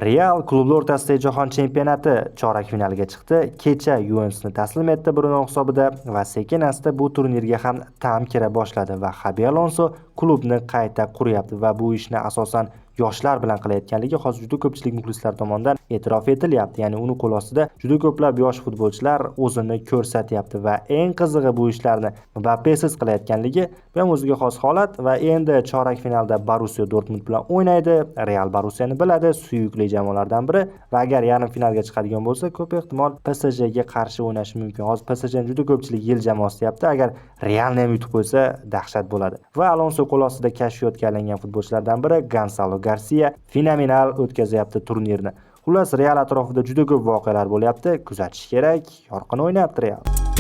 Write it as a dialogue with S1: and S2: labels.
S1: Real klublar o'rtasidagi jahon chempionati chorak finaliga chiqdi. Kecha Yuventusni taslim etdi 1-0 hisobida va sekin-asta bu turnirga ham ta'm kira boshladi va Xabi Alonso klubni qayta quryapti va bu ishni asosan yoshlar bilan qilayotganligi hozir juda ko'pchilik muxlislar tomonidan e'tirof etilyapti. Ya'ni uni qo'l ostida juda ko'plab yosh futbolchilar o'zini ko'rsatyapti va eng qizig'i, bu ishlarni Mbappesiz qilayotganligi, bu ham o'ziga xos holat. Va endi chorak finalda Borussiya Dortmund bilan o'ynaydi. Real Borussiyani biladi, suyukli jamoalardan biri va agar yarim finalga chiqadigan bo'lsa, ko'p ehtimol PSJga qarshi o'ynashi mumkin. Hozir PSJni juda ko'pchilik yil jamoasi deyapti. Agar Realni ham yutib qo'ysa, dahshat bo'ladi. Va Alonso qo'l ostida kashfiyotga aylangan futbolchilardan biri Gonsalo Garcia fenomenal o'tkazyapti turnirni. Xullas, Real atrofida juda ko'p voqealar bo'lyapti, kuzatish kerak, yorqin o'ynayapti Real.